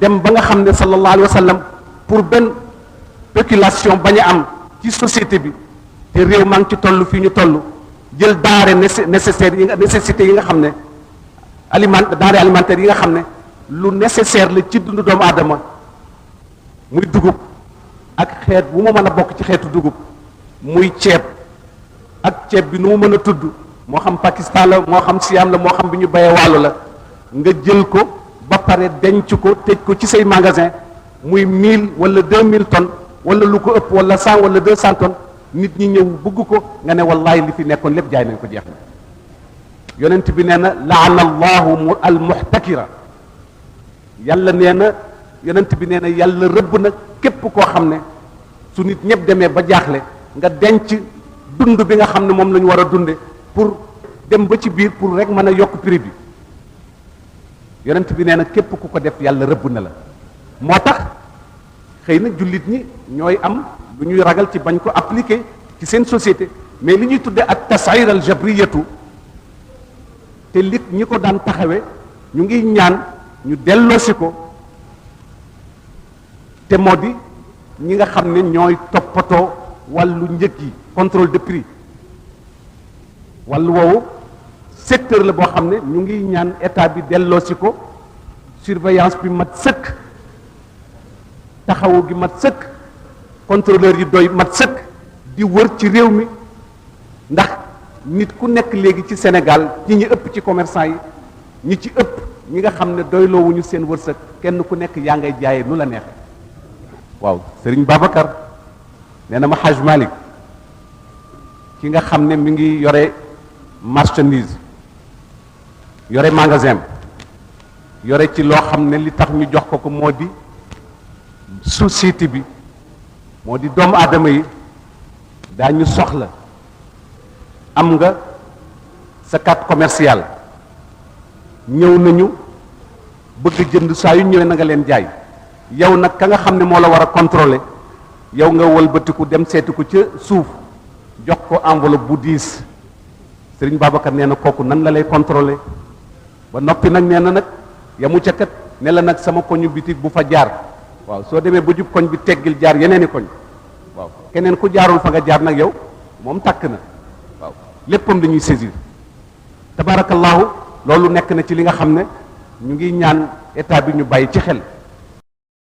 dem ba nga xam ne sallallahu alayhi wa sallam pour benn spéculation bañ a am ci société bi te réew maa ngi ci toll fii ñu toll jël denrée nécessaire yi nga nécessité yi nga xam ne denrée alimentaire yi nga xam ne lu nécessaire la ci dundu doomu aadama muy dugub ak xeet bu mu mën a bokk ci xeetu dugub muy ceeb ak ceeb bi nu mu mën a tudd moo xam Pakistan la moo xam Siam la moo xam bi ñu bayee wàllu la nga jël ko ba pare denc ko tëj ko ci say magasin muy 1000 wala 2000 tonnes wala lu ko ëpp wala 100 wala 200 tonnes nit ñi ñëw bëgg ko nga ne wallahi li fi nekkoon lépp jaay nañ ko jeex na yonent bi nee na laana allahu al muhtakira yàlla nee na yonent bi nee na yàlla rëbb na képp koo xam ne su nit ñëpp demee ba jaaxle nga denc dund bi nga xam ne moom la ñu war a dunde pour dem ba ci biir pour rek mën a yokk prix bi yonent bi nee na képp ku ko def yàlla rëbb na la moo tax xëy na jullit ñi ñooy am lu ñuy ragal ci bañ ko appliquer ci seen société mais li ñuy tudde ak tasayir al jabriyatu te lit ñi ko daan taxawe ñu ngi ñaan ñu delloosi ko te moo di ñi nga xam ne ñooy toppatoo wàllu njëg yi contrôle de prix wàllu woowu secteur la boo xam ne ñu ngi ñaan état bi delloosi ko surveillance bi mat sëkk taxawu gi mat sëkk contrôleur yi doy mat sëkk di wër ci réew mi ndax nit ku nekk léegi ci Sénégal ñi ëpp ci commerçant yi ñi ci ëpp ñi nga xam ne doyloowuñu seen wërsëg kenn ku nekk yaa ngay jaayee nu la neex waaw Serigne Babacar nee na ma Haj Malick ki nga xam ne mi ngi yore marchandise yore magasin yore ci loo xam ne li tax ñu jox ko moo di société bi moo di doomu aadama yi daañu soxla am nga sa carte commerciale ñëw nañu bëgg jënd saa yu ñëwee na nga leen jaay yow nag ka nga xam ne moo la war a contrôler yow nga wëlbatiku dem seeti ko ca suuf jox ko enveloppe bu diis Serigne Babacar nee na kooku nan la lay contrôler ba noppi nag nee na nag yamu ca kat ne la nag sama koñu bitig bu fa jaar waaw soo demee ba jub koñ bi teggil jaar yeneeni koñ waaw keneen ku jaarul fa nga jaar nag yow moom takk na waaw léppam dañuy saisir tabarakallahu loolu nekk na ci li nga xam ne ñu ngi ñaan état bi ñu bàyyi ci xel